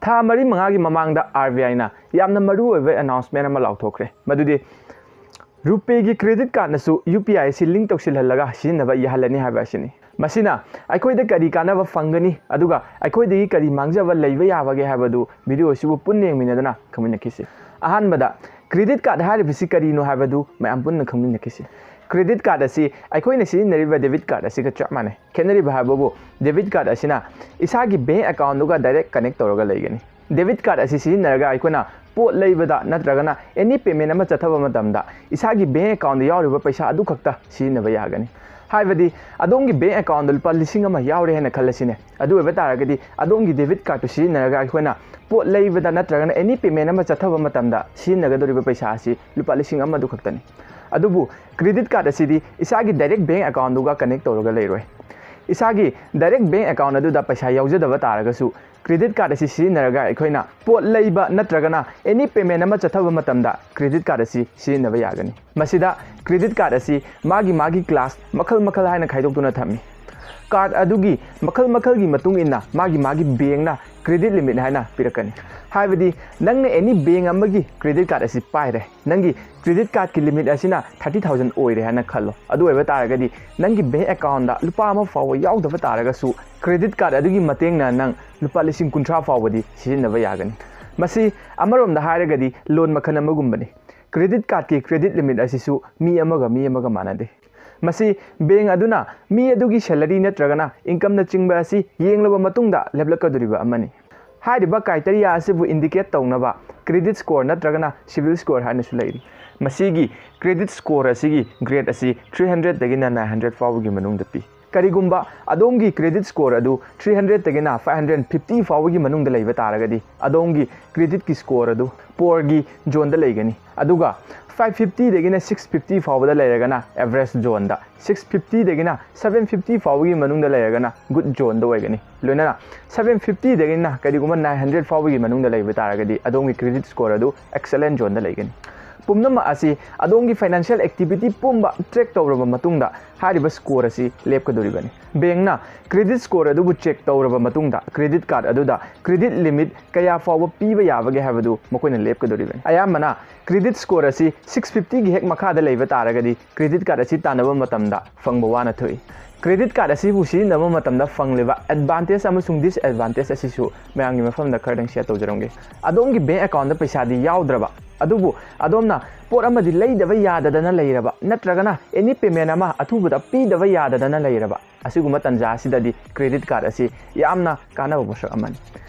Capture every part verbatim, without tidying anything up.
ꯊꯥ ꯃꯔꯤ ꯃꯉꯥꯒꯤ ꯃꯃꯥꯡꯗ RBIꯅ ꯌꯥꯝꯅ ꯃꯔꯨꯑꯣꯏꯕ announcement ꯑꯃ ꯂꯥꯎꯊꯣꯛꯈ꯭ꯔꯦ, ꯃꯗꯨꯗꯤ RuPayꯒꯤ credit cardꯅꯁꯨ UPI ꯑꯁꯤ link ꯇꯧꯁꯤꯜꯍꯜꯂꯒ ꯁꯤꯖꯤꯟꯅꯕ ꯌꯥꯍꯜꯂꯅꯤ ꯍꯥꯏꯕ ꯑꯁꯤꯅꯤ꯫ ꯃꯁꯤꯅ ꯑꯩꯈꯣꯏꯗ ꯀꯔꯤ ꯀꯥꯟꯅꯕ ꯐꯪꯒꯅꯤ, ꯑꯗꯨꯒ ꯑꯩꯈꯣꯏꯗꯒꯤ ꯀꯔꯤ ꯃꯥꯡꯖꯕ ꯂꯩꯕ ꯌꯥꯕꯒꯦ ꯍꯥꯏꯕꯗꯨ video ꯑꯁꯤꯕꯨ ꯄꯨꯟꯅ ꯌꯦꯡꯃꯤꯟꯅꯗꯨꯅ ꯈꯪꯃꯤꯟꯅꯈꯤꯁꯤ꯫ ꯑꯍꯥꯟꯕꯗ, credit card ꯍꯥꯏꯔꯤꯕꯁꯤ ꯀꯔꯤꯅꯣ ꯍꯥꯏꯕꯗꯨ ꯃꯌꯥꯝ ꯄꯨꯟꯅ ꯈꯪꯃꯤꯟꯅꯈꯤꯁꯤ꯫ Credit card ꯑꯁꯤ ꯑꯩꯈꯣꯏꯅ ꯁꯤꯖꯤꯟꯅꯔꯤꯕ debit card ꯑꯁꯤꯒ ꯆꯞ ꯃꯥꯟꯅꯩ꯫ ꯈꯦꯠꯅꯔꯤꯕ ꯍꯥꯏꯕꯕꯨ, debit card ꯑꯁꯤꯅ ꯏꯁꯥꯒꯤ bank accountꯗꯨꯒ direct connect ꯇꯧꯔꯒ ꯂꯩꯒꯅꯤ꯫ Debit card ꯑꯁꯤ ꯁꯤꯖꯤꯟꯅꯔꯒ ꯑꯩꯈꯣꯏꯅ ꯄꯣꯠ ꯂꯩꯕꯗ ꯅꯠꯇ꯭ꯔꯒꯅ any payment ꯑꯃ ꯆꯠꯊꯕ ꯃꯇꯝꯗ ꯏꯁꯥꯒꯤ bank accountꯗ ꯌꯥꯎꯔꯤꯕ ꯄꯩꯁꯥ ꯑꯗꯨ ꯈꯛꯇ ꯁꯤꯖꯤꯟꯅꯕ ꯌꯥꯒꯅꯤ꯫ ꯍꯥꯏꯕꯗꯤ, ꯑꯗꯣꯝꯒꯤ bank accountꯗ ꯂꯨꯄꯥ ꯂꯤꯁꯤꯡ ꯑꯃ ꯌꯥꯎꯔꯦ ꯍꯥꯏꯅ ꯈꯜꯂꯁꯤꯅꯦ꯫ ꯑꯗꯨ ꯑꯣꯏꯕ ꯇꯥꯔꯒꯗꯤ, ꯑꯗꯣꯝꯒꯤ debit cardꯇꯨ ꯁꯤꯖꯤꯟꯅꯔꯒ ꯑꯩꯈꯣꯏꯅ ꯄꯣꯠ ꯂꯩꯕꯗ ꯅꯠꯇ꯭ꯔꯒꯅ any payment ꯑꯃ ꯆꯠꯊꯕ ꯃꯇꯝꯗ ꯁꯤꯖꯤꯟꯅꯒꯗꯧꯔꯤꯕ ꯄꯩꯁꯥ ꯑꯁꯤ ꯂꯨꯄꯥ ꯂꯤꯁꯤꯡ ꯑꯃ ꯑꯗꯨ ꯈꯛꯇꯅꯤ꯫ ꯑꯗꯨꯕꯨ credit card ꯑꯁꯤꯗꯤ ꯏꯁꯥꯒꯤ direct bank accountꯗꯨꯒ connect ꯇꯧꯔꯒ ꯂꯩꯔꯣꯏ꯫ ꯏꯁꯥꯒꯤ direct bank account ꯑꯗꯨꯗ ꯄꯩꯁꯥ ꯌꯥꯎꯖꯗꯕ ꯇꯥꯔꯒꯁꯨ, credit card ꯑꯁꯤ ꯁꯤꯖꯤꯟꯅꯔꯒ ꯑꯩꯈꯣꯏꯅ ꯄꯣꯠ ꯂꯩꯕ ꯅꯠꯇ꯭ꯔꯒꯅ any payment ꯑꯃ ꯆꯠꯊꯕ ꯃꯇꯝꯗ credit card ꯑꯁꯤ ꯁꯤꯖꯤꯟꯅꯕ ꯌꯥꯒꯅꯤ꯫ ꯃꯁꯤꯗ credit card ꯑꯁꯤ ꯃꯥꯒꯤ ꯃꯥꯒꯤ class ꯃꯈꯜ ꯃꯈꯜ ꯍꯥꯏꯅ ꯈꯥꯏꯗꯣꯛꯇꯨꯅ ꯊꯝꯃꯤ꯫ Card ꯑꯗꯨꯒꯤ ꯃꯈꯜ ꯃꯈꯜꯒꯤ ꯃꯇꯨꯡ ꯏꯟꯅ ꯃꯥꯒꯤ ꯃꯥꯒꯤ bankꯅ credit limit ꯍꯥꯏꯅ ꯄꯤꯔꯛꯀꯅꯤ꯫ ꯍꯥꯏꯕꯗꯤ, ꯅꯪꯅ any bank ꯑꯃꯒꯤ credit card ꯑꯁꯤ ꯄꯥꯏꯔꯦ, ꯅꯪꯒꯤ credit cardꯀꯤ limit ꯑꯁꯤꯅ thirty thousand ꯑꯣꯏꯔꯦ ꯍꯥꯏꯅ ꯈꯜꯂꯣ꯫ ꯑꯗꯨ ꯑꯣꯏꯕ ꯇꯥꯔꯒꯗꯤ, ꯅꯪꯒꯤ bank accountꯗ ꯂꯨꯄꯥ ꯑꯃ ꯐꯥꯎꯕ ꯌꯥꯎꯗꯕ ꯇꯥꯔꯒꯁꯨ, credit card ꯑꯗꯨꯒꯤ ꯃꯇꯦꯡꯅ ꯅꯪ ꯂꯨꯄꯥ ꯂꯤꯁꯤꯡ ꯀꯨꯟꯊ꯭ꯔꯥ ꯐꯥꯎꯕꯗꯤ ꯁꯤꯖꯤꯟꯅꯕ ꯌꯥꯒꯅꯤ꯫ ꯃꯁꯤ ꯑꯃꯔꯣꯝꯗ ꯍꯥꯏꯔꯒꯗꯤ loan ꯃꯈꯜ ꯑꯃꯒꯨꯝꯕꯅꯤ꯫ Credit cardꯀꯤ credit limit ꯑꯁꯤꯁꯨ ꯃꯤ ꯑꯃꯒ ꯃꯤ ꯑꯃꯒ ꯃꯥꯟꯅꯗꯦ꯫ ꯃꯁꯤ bank ꯑꯗꯨꯅ ꯃꯤ ꯑꯗꯨꯒꯤ salary ꯅꯠꯇ꯭ꯔꯒꯅ incomeꯅꯆꯤꯡꯕ ꯑꯁꯤ ꯌꯦꯡꯂꯕ ꯃꯇꯨꯡꯗ ꯂꯦꯞꯂꯛꯀꯗꯧꯔꯤꯕ ꯑꯃꯅꯤ꯫ ꯍꯥꯏꯔꯤꯕ criteria ꯑꯁꯤꯕꯨ indicate ꯇꯧꯅꯕ credit score ꯅꯠꯇ꯭ꯔꯒꯅ CIBIL score ꯍꯥꯏꯅꯁꯨ ꯂꯩꯔꯤ꯫ ꯃꯁꯤꯒꯤ credit score ꯑꯁꯤꯒꯤ grade ꯑꯁꯤ three hundredꯗꯒꯤꯅ nine hundred ꯐꯥꯎꯕꯒꯤ ꯃꯅꯨꯡꯗ ꯄꯤ꯫ ꯀꯔꯤꯒꯨꯝꯕ ꯑꯗꯣꯝꯒꯤ credit score ꯑꯗꯨ three hundredꯗꯒꯤꯅ five hundred fifty ꯐꯥꯎꯕꯒꯤ ꯃꯅꯨꯡꯗ ꯂꯩꯕ ꯇꯥꯔꯒꯗꯤ, ꯑꯗꯣꯝꯒꯤ creditꯀꯤ score ꯑꯗꯨ poorꯒꯤ zoneꯗ ꯂꯩꯒꯅꯤ꯫ ꯑꯗꯨꯒ five fiftyꯗꯒꯤꯅ six fifty ꯐꯥꯎꯕꯗ ꯂꯩꯔꯒꯅ average zoneꯗ, six fiftyꯗꯒꯤꯅ seven fifty ꯐꯥꯎꯕꯒꯤ ꯃꯅꯨꯡꯗ ꯂꯩꯔꯒꯅ good zoneꯗ ꯑꯣꯏꯒꯅꯤ꯫ ꯂꯣꯏꯅꯅ seven fiftyꯗꯒꯤꯅ ꯀꯔꯤꯒꯨꯝꯕ nine hundred ꯐꯥꯎꯕꯒꯤ ꯃꯅꯨꯡꯗ ꯂꯩꯕ ꯇꯥꯔꯒꯗꯤ, ꯑꯗꯣꯝꯒꯤ credit score ꯑꯗꯨ excellent zoneꯗ ꯂꯩꯒꯅꯤ꯫ ꯄꯨꯝꯅꯃꯛ ꯑꯁꯤ ꯑꯗꯣꯝꯒꯤ ꯐꯥꯏꯅꯥꯟꯁꯤꯌꯦꯜ ꯑꯦꯛꯇꯤꯚꯤꯇꯤ ꯄꯨꯝꯕ ꯇ꯭ꯔꯦꯛ ꯇꯧꯔꯕ ꯃꯇꯨꯡꯗ ꯍꯥꯏꯔꯤꯕ ꯁ꯭ꯀꯣꯔ ꯑꯁꯤ ꯂꯦꯞꯀꯗꯧꯔꯤꯕꯅꯤ꯫ ꯕꯦꯡꯅ ꯀ꯭ꯔꯦꯗꯤꯠ ꯁ꯭ꯀꯣꯔ ꯑꯗꯨꯕꯨ ꯆꯦꯛ ꯇꯧꯔꯕ ꯃꯇꯨꯡꯗ ꯀ꯭ꯔꯦꯗꯤꯠ ꯀꯥꯔꯗ ꯑꯗꯨꯗ ꯀ꯭ꯔꯦꯗꯤꯠ ꯂꯤꯃꯤꯠ ꯀꯌꯥ ꯐꯥꯎꯕ ꯄꯤꯕ ꯌꯥꯕꯒꯦ ꯍꯥꯏꯕꯗꯨ ꯃꯈꯣꯏꯅ ꯂꯦꯞꯀꯗꯧꯔꯤꯕꯅꯤ꯫ ꯑꯌꯥꯝꯕꯅ ꯀ꯭ꯔꯦꯗꯤꯠ ꯁ꯭ꯀꯣꯔ ꯑꯁꯤ ꯁꯤꯛꯁ ꯐꯤꯐꯇꯤꯒꯤ ꯍꯦꯛ ꯃꯈꯥꯗ ꯂꯩꯕ ꯇꯥꯔꯒꯗꯤ ꯀ꯭ꯔꯦꯗꯤꯠ ꯀꯥꯔꯗ ꯑꯁꯤ ꯇꯥꯟꯅꯕ ꯃꯇꯝꯗ ꯐꯪꯕ ꯋꯥꯅ ꯊꯣꯛꯏ꯫ ꯀ꯭ꯔꯦꯗꯤꯠ ꯀꯥꯔꯗ ꯑꯁꯤꯕꯨ ꯁꯤꯖꯤꯟꯅꯕ ꯃꯇꯝꯗ ꯐꯪꯂꯤꯕ ꯑꯦꯗꯚꯥꯟꯇꯦꯖ ꯑꯃꯁꯨꯡ ꯗꯤꯁꯑꯦꯗꯚꯥꯟꯇꯦꯖ ꯑꯁꯤꯁꯨ ꯃꯌꯥꯝꯒꯤ ꯃꯐꯝꯗ ꯈꯔꯗꯪ ꯁꯤꯌꯔ ꯇꯧꯖꯔꯝꯒꯦ꯫ ꯑꯗꯣꯝꯒꯤ ꯕꯦꯡ ꯑꯦꯀꯥꯎꯟꯗ ꯄꯩꯁꯥꯗꯤ ꯌꯥꯎꯗ꯭ꯔꯕ, ꯑꯗꯨꯕꯨ ꯑꯗꯣꯝꯅ ꯄꯣꯠ ꯑꯃꯗꯤ ꯂꯩꯗꯕ ꯌꯥꯗꯗꯅ ꯂꯩꯔꯕ, ꯅꯠꯇ꯭ꯔꯒꯅ ꯑꯦꯅꯤ ꯄꯦꯃꯦꯟ ꯑꯃ ꯑꯊꯨꯕꯗ ꯄꯤꯗꯕ ꯌꯥꯗꯗꯅ ꯂꯩꯔꯕ, ꯑꯁꯤꯒꯨꯝꯕ ꯇꯥꯟꯖꯥ ꯑꯁꯤꯗꯗꯤ ꯀ꯭ꯔꯦꯗꯤꯠ ꯀꯥꯔꯗ ꯑꯁꯤ ꯌꯥꯝꯅ ꯀꯥꯟꯅꯕ ꯄꯣꯠꯁꯛ ꯑꯃꯅꯤ꯫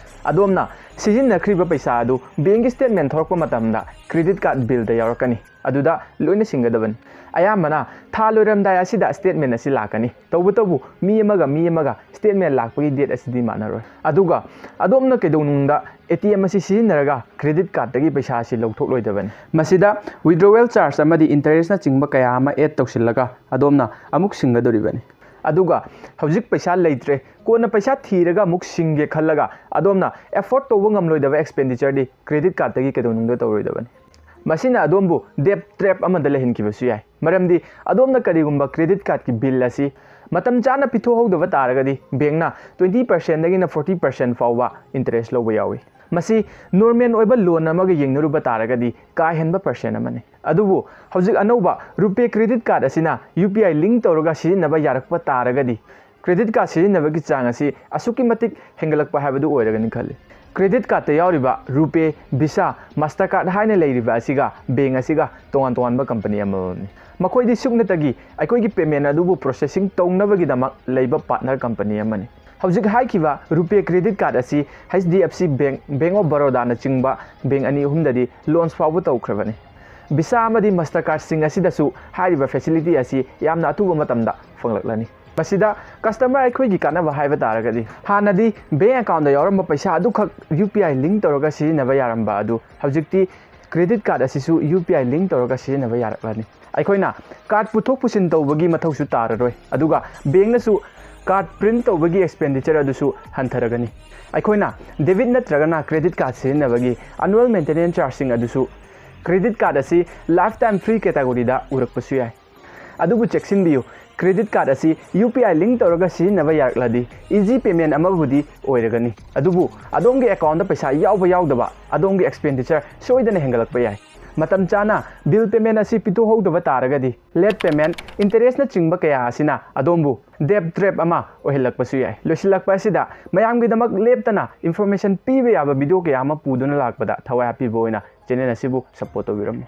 ꯑꯗꯣꯝꯅ ꯁꯤꯖꯤꯟꯅꯈ꯭ꯔꯤꯕ ꯄꯩꯁꯥ ꯑꯗꯨ ꯕꯦꯡꯒꯤ ꯁ꯭ꯇꯦꯠꯃꯦꯟ ꯊꯣꯔꯛꯄ ꯃꯇꯝꯗ ꯀ꯭ꯔꯦꯗꯤꯠ ꯀꯥꯔꯗ ꯕꯤꯜꯗ ꯌꯥꯎꯔꯛꯀꯅꯤ꯫ ꯑꯗꯨꯗ ꯂꯣꯏꯅ ꯁꯤꯡꯒꯗꯕꯅꯤ꯫ ꯑꯌꯥꯝꯕꯅ ꯊꯥ ꯂꯣꯏꯔꯝꯗꯥꯏ ꯑꯁꯤꯗ ꯁ꯭ꯇꯦꯠꯃꯦꯟ ꯑꯁꯤ ꯂꯥꯛꯀꯅꯤ꯫ ꯇꯧꯕꯇꯕꯨ ꯃꯤ ꯑꯃꯒ ꯃꯤ ꯑꯃꯒ ꯁ꯭ꯇꯦꯠꯃꯦꯟ ꯂꯥꯛꯄꯒꯤ ꯗꯦꯠ ꯑꯁꯤꯗꯤ ꯃꯥꯟꯅꯔꯣꯏ꯫ ꯑꯗꯨꯒ ꯑꯗꯣꯝꯅ ꯀꯩꯗꯧꯅꯨꯡꯗ ꯑꯦ ꯇꯤ ꯑꯦꯝ ꯑꯁꯤ ꯁꯤꯖꯤꯟꯅꯔꯒ ꯀ꯭ꯔꯦꯗꯤꯠ ꯀꯥꯔꯗꯇꯒꯤ ꯄꯩꯁꯥ ꯑꯁꯤ ꯂꯧꯊꯣꯛꯂꯣꯏꯗꯕꯅꯤ꯫ ꯃꯁꯤꯗ ꯋꯤꯗ꯭ꯔꯣꯋꯦꯜ ꯆꯥꯔꯖ ꯑꯃꯗꯤ ꯏꯟꯇꯔꯦꯁꯅꯆꯤꯡꯕ ꯀꯌꯥ ꯑꯃ ꯑꯦꯗ ꯇꯧꯁꯤꯜꯂꯒ ꯑꯗꯣꯝꯅ ꯑꯃꯨꯛ ꯁꯤꯡꯒꯗꯧꯔꯤꯕꯅꯤ꯫ ꯑꯗꯨꯒ ꯍꯧꯖꯤꯛ ꯄꯩꯁꯥ ꯂꯩꯇ꯭ꯔꯦ, ꯀꯣꯟꯅ ꯄꯩꯁꯥ ꯊꯤꯔꯒ ꯑꯃꯨꯛ ꯁꯤꯡꯒꯦ ꯈꯜꯂꯒ ꯑꯗꯣꯝꯅ ꯑꯦꯐꯣꯔꯗ ꯇꯧꯕ ꯉꯝꯂꯣꯏꯗꯕ ꯑꯦꯛꯁꯄꯦꯟꯗꯤꯆꯔꯗꯤ ꯀ꯭ꯔꯦꯗꯤꯠ ꯀꯥꯔꯗꯇꯒꯤ ꯀꯩꯗꯧꯅꯨꯡꯗ ꯇꯧꯔꯣꯏꯗꯕꯅꯤ꯫ ꯃꯁꯤꯅ ꯑꯗꯣꯝꯕꯨ ꯗꯦꯞ ꯇ꯭ꯔꯦꯞ ꯑꯃꯗ ꯂꯩꯍꯟꯈꯤꯕꯁꯨ ꯌꯥꯏ, ꯃꯔꯝꯗꯤ ꯑꯗꯣꯝꯅ ꯀꯔꯤꯒꯨꯝꯕ ꯀ꯭ꯔꯦꯗꯤꯠ ꯀꯥꯔꯗꯀꯤ ꯕꯤꯜ ꯑꯁꯤ ꯃꯇꯝ ꯆꯥꯅ ꯄꯤꯊꯣꯛꯍꯧꯗꯕ ꯇꯥꯔꯒꯗꯤ ꯕꯦꯡꯅ ꯇ꯭ꯋꯦꯟꯇꯤ ꯄꯥꯔꯁꯦꯟꯗꯒꯤꯅ ꯐꯣꯔꯇꯤ ꯄꯥꯔꯁꯦꯟ ꯐꯥꯎꯕ ꯏꯟꯇꯔꯦꯁ ꯂꯧꯕ ꯌꯥꯎꯏ꯫ ꯃꯁꯤ ꯅꯣꯔꯃꯦꯜ ꯑꯣꯏꯕ ꯂꯣꯟ ꯑꯃꯒ ꯌꯦꯡꯅꯔꯨꯕ ꯇꯥꯔꯒꯗꯤ ꯀꯥ ꯍꯦꯟꯕ ꯄꯥꯔꯁꯦꯟ ꯑꯃꯅꯤ꯫ ꯑꯗꯨꯕꯨ ꯍꯧꯖꯤꯛ ꯑꯅꯧꯕ ꯔꯨꯄꯦ ꯀ꯭ꯔꯦꯗꯤꯠ ꯀꯥꯔꯗ ꯑꯁꯤꯅ ꯌꯨ ꯄꯤ ꯑꯥꯏ ꯂꯤꯡ ꯇꯧꯔꯒ ꯁꯤꯖꯤꯟꯅꯕ ꯌꯥꯔꯛꯄ ꯇꯥꯔꯒꯗꯤ ꯀ꯭ꯔꯦꯗꯤꯠ ꯀꯥꯔꯗ ꯁꯤꯖꯤꯟꯅꯕꯒꯤ ꯆꯥꯡ ꯑꯁꯤ ꯑꯁꯨꯛꯀꯤ ꯃꯇꯤꯛ ꯍꯦꯟꯒꯠꯂꯛꯄ ꯍꯥꯏꯕꯗꯨ ꯑꯣꯏꯔꯒꯅꯤ ꯈꯜꯂꯤ꯫ ꯀ꯭ꯔꯦꯗꯤꯠ ꯀꯥꯔꯗꯇ ꯌꯥꯎꯔꯤꯕ ꯔꯨꯄꯦ, ꯚꯤꯁꯥ, ꯃꯥꯁꯇꯔ ꯀꯥꯔꯗ ꯍꯥꯏꯅ ꯂꯩꯔꯤꯕ ꯑꯁꯤꯒ ꯕꯦꯡ ꯑꯁꯤꯒ ꯇꯣꯉꯥꯟ ꯇꯣꯉꯥꯟꯕ ꯀꯝꯄꯅꯤ ꯑꯃꯃꯝꯅꯤ꯫ ꯃꯈꯣꯏꯗꯤ ꯁꯨꯞꯅꯇꯒꯤ ꯑꯩꯈꯣꯏꯒꯤ ꯄꯦꯃꯦꯟ ꯑꯗꯨꯕꯨ ꯄ꯭ꯔꯣꯁꯦꯁꯤꯡ ꯇꯧꯅꯕꯒꯤꯗꯃꯛ ꯂꯩꯕ ꯄꯥꯔꯠꯅꯔ ꯀꯝꯄꯅꯤ ꯑꯃꯅꯤ꯫ ꯍꯧꯖꯤꯛ ꯍꯥꯏꯈꯤꯕ ꯔꯨꯄꯦ ꯀ꯭ꯔꯦꯗꯤꯠ ꯀꯥꯔꯗ ꯑꯁꯤ H D F C bank, bank of ꯕꯔꯣꯗꯥꯅꯆꯤꯡꯕ ꯕꯦꯡ ꯑꯅꯤ ꯑꯍꯨꯝꯗꯗꯤ ꯂꯣꯟꯆ ꯐꯥꯎꯕ ꯇꯧꯈ꯭ꯔꯕꯅꯤ꯫ ꯚꯤꯁꯥ ꯑꯃꯗꯤ ꯃꯥꯁꯇꯔ ꯀꯥꯔꯗꯁꯤꯡ ꯑꯁꯤꯗꯁꯨ ꯍꯥꯏꯔꯤꯕ ꯐꯦꯁꯤꯂꯤꯇꯤ ꯑꯁꯤ ꯌꯥꯝꯅ ꯑꯊꯨꯕ ꯃꯇꯝꯗ ꯐꯪꯂꯛꯂꯅꯤ꯫ ꯃꯁꯤꯗ ꯀꯁꯇꯃꯔ ꯑꯩꯈꯣꯏꯒꯤ ꯀꯥꯟꯅꯕ ꯍꯥꯏꯕ ꯇꯥꯔꯒꯗꯤ, ꯍꯥꯟꯅꯗꯤ ꯕꯦꯡ ꯑꯦꯀꯥꯎꯟꯗ ꯌꯥꯎꯔꯝꯕ ꯄꯩꯁꯥ ꯑꯗꯨꯈꯛ ꯌꯨ ꯄꯤ ꯑꯥꯏ ꯂꯤꯡ ꯇꯧꯔꯒ ꯁꯤꯖꯤꯟꯅꯕ ꯌꯥꯔꯝꯕ ꯑꯗꯨ ꯍꯧꯖꯤꯛꯇꯤ ꯀ꯭ꯔꯦꯗꯤꯠ ꯀꯥꯔꯗ ꯑꯁꯤꯁꯨ ꯌꯨ ꯄꯤ ꯑꯥꯏ ꯂꯤꯡ ꯇꯧꯔꯒ ꯁꯤꯖꯤꯟꯅꯕ ꯌꯥꯔꯛꯂꯅꯤ꯫ ꯑꯩꯈꯣꯏꯅ ꯀꯥꯔꯗ ꯄꯨꯊꯣꯛ ꯄꯨꯁꯤꯟ ꯇꯧꯕꯒꯤ ꯃꯊꯧꯁꯨ ꯇꯥꯔꯔꯣꯏ, ꯑꯗꯨꯒ ꯕꯦꯡꯅꯁꯨ ꯀꯥꯔꯗ ꯄ꯭ꯔꯤꯟ ꯇꯧꯕꯒꯤ ꯑꯦꯛꯁꯄꯦꯟꯗꯤꯆꯔ ꯑꯗꯨꯁꯨ ꯍꯟꯊꯔꯒꯅꯤ꯫ ꯑꯩꯈꯣꯏꯅ ꯗꯦꯕꯤꯠ ꯅꯠꯇ꯭ꯔꯒꯅ ꯀ꯭ꯔꯦꯗꯤꯠ ꯀꯥꯔꯗ ꯁꯤꯖꯤꯟꯅꯕꯒꯤ ꯑꯦꯅꯨꯋꯦꯜ ꯃꯦꯟꯇꯦꯅꯦꯟꯁ ꯆꯥꯔꯖꯁꯤꯡ ꯑꯗꯨꯁꯨ Credit card ꯑꯁꯤ lifetime free categoryꯗ ꯎꯔꯛꯄꯁꯨ ꯌꯥꯏ꯫ ꯑꯗꯨꯕꯨ ꯆꯦꯛꯁꯤꯟꯕꯤꯌꯨ, credit card ꯑꯁꯤ U P I link ꯇꯧꯔꯒ ꯁꯤꯖꯤꯟꯅꯕ ꯌꯥꯔꯛꯂꯗꯤ easy payment ꯑꯃꯕꯨꯗꯤ ꯑꯣꯏꯔꯒꯅꯤ, ꯑꯗꯨꯕꯨ ꯑꯗꯣꯝꯒꯤ accountꯇ ꯄꯩꯁꯥ ꯌꯥꯎꯕ ꯌꯥꯎꯗꯕ ꯑꯗꯣꯝꯒꯤ expenditure ꯁꯣꯏꯗꯅ ꯍꯦꯟꯒꯠꯂꯛꯄ ꯌꯥꯏ꯫ ꯃꯇꯝ ꯆꯥꯅ bill payment ꯑꯁꯤ ꯄꯤꯊꯣꯛꯍꯧꯗꯕ ꯇꯥꯔꯒꯗꯤ late payment, interestꯅꯆꯤꯡꯕ ꯀꯌꯥ ꯑꯁꯤꯅ ꯑꯗꯣꯝꯕꯨ debt trap ꯑꯃ ꯑꯣꯏꯍꯜꯂꯛꯄꯁꯨ ꯌꯥꯏ꯫ ꯂꯣꯏꯁꯤꯜꯂꯛꯄ ꯑꯁꯤꯗ ꯃꯌꯥꯝꯒꯤꯗꯃꯛ ꯂꯦꯞꯇꯅ information ꯄꯤꯕ ꯌꯥꯕ video ꯀꯌꯥ ꯑꯃ ꯄꯨꯗꯨꯅ ꯂꯥꯛꯄꯗ ꯊꯋꯥꯏ ꯍꯥꯞꯄꯤꯕ ꯑꯣꯏꯅ channel ꯑꯁꯤꯕꯨ support ꯇꯧꯕꯤꯔꯝꯃꯨ꯫